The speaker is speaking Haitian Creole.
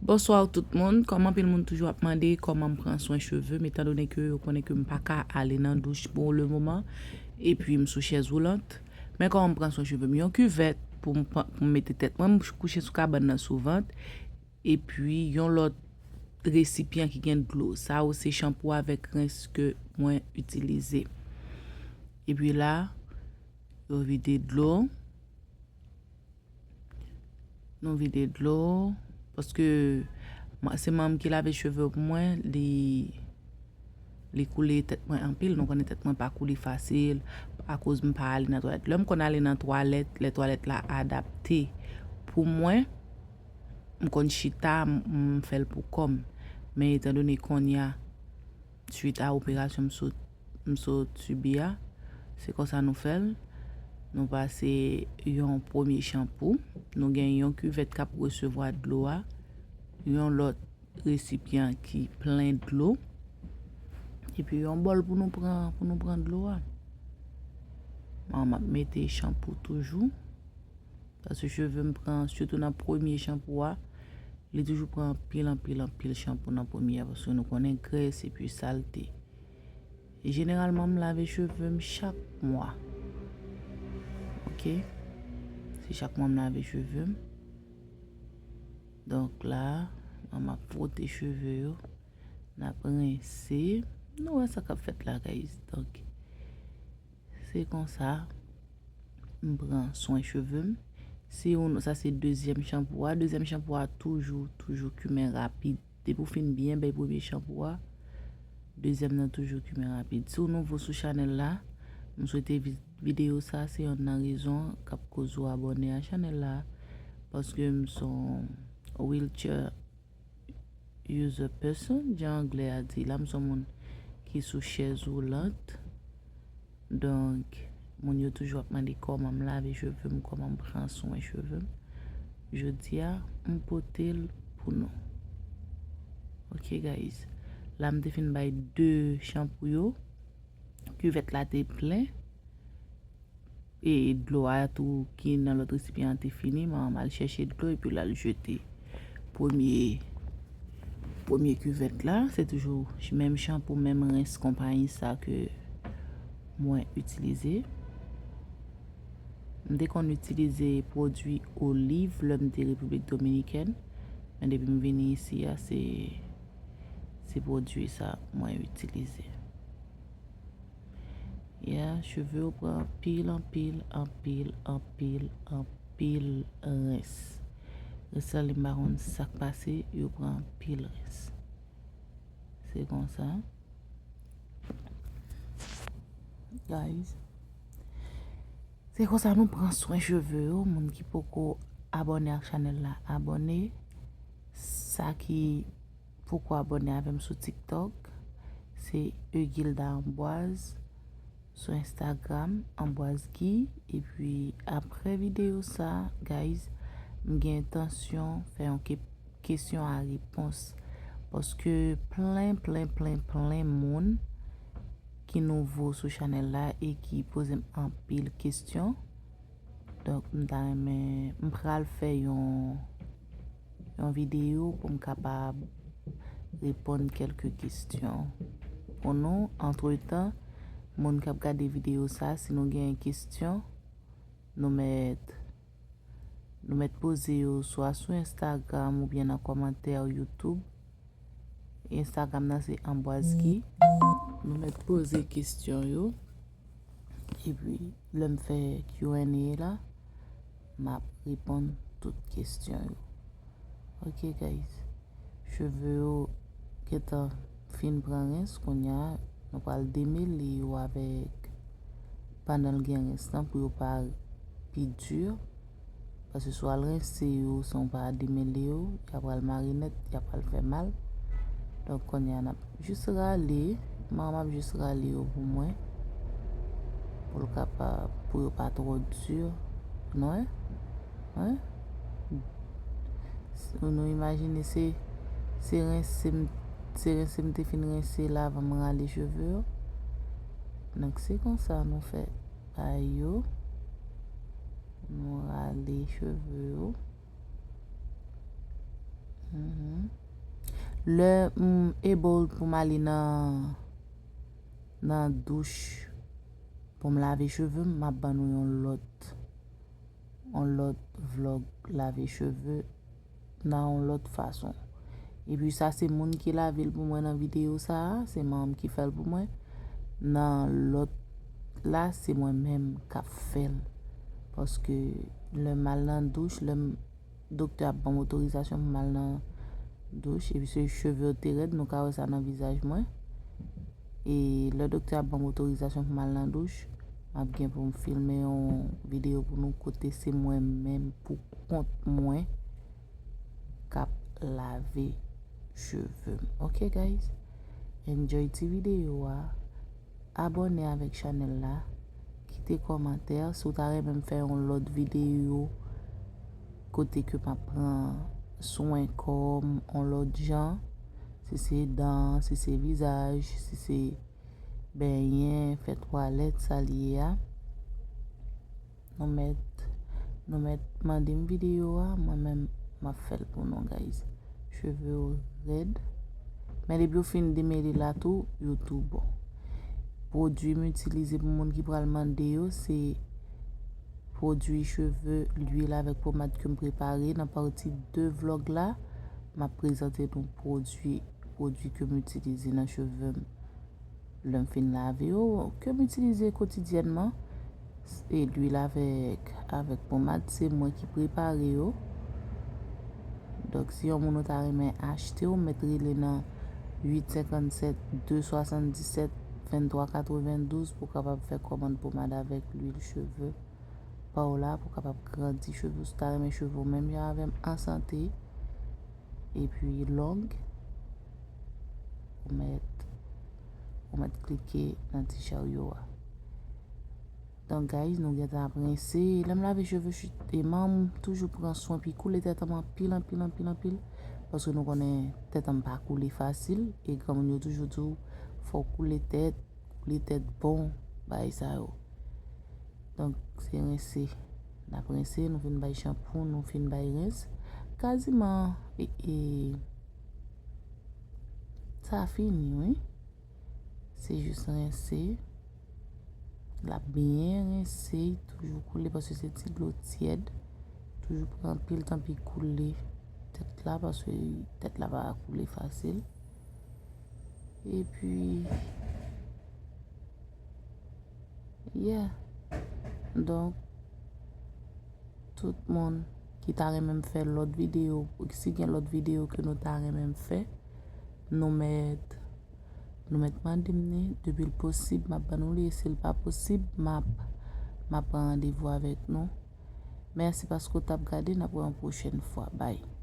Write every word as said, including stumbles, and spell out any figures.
Bonswa tout moun. Kòm anpil moun toujou ap mande kòman m pran swen cheve m, etandone ke yo konnen ke m pa ka ale nan douch pou le moman, epi m sou chèz woulant. Men kòman m pran swen cheve m? Yon kivèt pou m pran, pou m mete tèt mwen, m kouche sou kabann nan sou vant, epi yon lòt resipyan ki gen dlo. Sa yo se chanpou avèk rens ke mwen itilize. Epi la, yo vide dlo. Nou vide dlo, paske ma-, se manm ki lave cheve pou mwen, li, li koule tèt mwen anpil. Nou konnen tèt mwen pa koule fasil, akoz m pa ale nan twalèt. Lè m konn ale nan twalèt, lè twalèt la adapte pou mwen, m konn chita, m, m fè l pou kò m. Men etandone kounye a, swit a operasyon m sot, m sot sibi a, se konsa nou fè l. Nou pase yon premye chanpou. Nou gen yon kivèt k ap resevwa dlo a, yon lòt resipyan ki plen dlo, epi yon bòl pou nou pran, pou nou pran dlo a. Bon, m ap mete chanpou toujou, paske cheve m pran, sitou nan premye chanpou a, li toujou pran anpil, anpil, anpil chanpou nan premye a, paske nou konnen grès epi salte. E jeneralman, m lave cheve m chak mwa. Oke? Se chak mwa m lave cheve m. Donk la, m ap fwote cheve yo. N ap rense. Nou wè sa k ap fèt la, guys. Donk, se konsa m pran swen cheve m. Si ou, sa se dezyèm chanpou a. Dezyèm chanpou a toujou, toujou kimen rapid. Depi w fin byen bay premye chanpou a, dezyèm nan toujou kimen rapid. Si w nouvo sou chanèl la, m swete vi-, videyo sa se yonn nan rezon k ap koz ou abòne a chanèl la, paske m se yon wheelchair user person, jan anglè a di la, m se yon moun ki sou chèz woulant. Donk, moun yo toujou ap mande kòman m lave cheve m, kòman m pran swen cheve m. Jodi a, m pote l pou nou. Ok, guys. La, m te fin bay de chanpou yo. Kivèt la te plen. E dlo a tou ki nan lòt resipyan an te fini, m al chèche dlo epi l al jete premye, premye kivèt la. Se toujou menm chanpou, menm rens konpayi sa ke mwen itilize. M te konn itilize pwodui Olive lè m te Repiblik Dominikèn, men depi m vini isi a, se, se pwodui sa mwen itilize. Ya, cheve yo pran anpil, anpil, anpil, anpil, anpil rens. Rens lan, li m pa konn sa k pase, yo pran anpil rens. Se konsa. Guys. Se konsa nou pran swen cheve yo. Moun ki poko abòne ak chanèl la, abòne. Sa ki poko abòne avè m sou TikTok, se Egilda Amboise. Sou Instagram, Amboise Guy. Epi apre videyo sa, guys, m gen entansyon fè yon ke-, kesyon a repons. Paske plen, plen, plen, plen moun ki nouvo sou chanèl la e ki poze m anpil kesyon. Donk, m ta renmen, m pral fè yon, yon videyo pou m kapab reponn kèlke kesyon pou nou. Antretan, moun k ap gade videyo sa, si nou gen kesyon, nou mèt, nou mèt poze yo swa sou Instagram oubyen nan kòmantè YouTube. Instagram nan se Amboise Guy. Nou mèt poze kesyon yo. Epi, lè m fè Q and A la, m ap reponn tout kesyon yo. Ok, guys. Cheve yo gentan fin pran rens, kounye a, nou pral demele yo avèk, pandan l gen rens lan, pou yo pa pi di. Paske si w al rense yo san w pa demele yo, y a pral mare nèt, y a pral fè mal. Donk, kounye a, n ap jis rale, manman ap jis rale yo pou mwen, pou l kapab, pou yo pa twò di. Nou wè? Wi. Nou imajine se, se rense m, se rense m te fin rense la avan m rale cheve yo. Donk, se konsa nou fè bagay yo. Nou rale cheve yo. Mhm. Lè m able pou m ale nan nan douch pou m lave cheve m, m ap ban nou yon lòt yon lòt vlòg lave cheve nan yon lòt fason. Epi sa se moun ki lave l pou mwen nan videyo sa a, se manman m ki fè l pou mwen. Nan lòt la, se mwen menm k ap fè l. Paske lè m al nan douch, lè m doktè ap ban m otorizasyon pou m al nan douch, epi se cheve yo te rèd, nou ka wè sa nan vizaj mwen. E lè doktè ap ban m otorizasyon pou m al nan douch, m ap gen pou m filme yon videyo pou nou kote se mwen menm pou kont mwen k ap lave cheve m. Ok, guys? Enjoy ti videyo a. Abòne avèk chanèl la. Kite kòmantè. Si w ta renmen m fè yon lòt videyo kote ke m ap pran swen kò m yon lòt jan, si se dan, si se vizaj, si se benyen, fè twalèt, sa l ye a. Nou mèt nou mèt mande m videyo a, mwen menm m ap fè l pou nou, guys. Cheve yo rèd. Men depi w fin demele la tou, yo tou bon. Pwodui m itilize pou moun ki pral mande yo, se pwodui cheve, lwil avèk pomad ke m prepare. Nan pati de vlòg la, m ap prezante nou pwodui pwodui ke m itilize nan cheve m. Lè m fin lave yo, ke m itilize kotidyènman, e lwil avèk avèk pomad, se mwen ki prepare yo. Donk, si yon moun ou ta renmen achte, ou mèt rele nan uit senkannsèt, de swasanndisèt, venntwa katrevendouz pou w kapab fè kòmann pomad avèk lwil cheve pa w la, pou w kapab grandi cheve w. Si w ta renmen cheve w menm jan avè m, an sante, epi long, ou mèt ou mèt klike nan ti charyo a. Donk, guys, nou gentan ap rense. Lè m lave cheve chit e manm, m toujou pran swen pou koule tèt an m anpil, anpil, anpil, anpil. Paske nou konnen tèt an m pa koule fasil. E granmoun yo toujou di w, fò w koule tèt, koule tèt bon, bagay sa yo. Donk, se rense. N ap rense, nou fin bay chanpou, nou fin bay rens. Kaziman, e, e, sa fini, wi. Se jis rense. L ap byen rense, toujou koule, paske se ti dlo tyèd. Toujou pran anpil tan pou koule tèt la, paske tèt la pa koule fasil. Epi, yeah. Donk, tout moun ki ta renmen m fè lòt videyo, si gen lòt videyo ke nou ta renmen m fè, nou mèt nou mèt mande m li, depi l posib, m ap ban nou li, e si l pa posib, m ap m ap pran randevou avèk nou. Mèsi paske w t ap gade, n ap wè yon pwochèn fwa. Bye.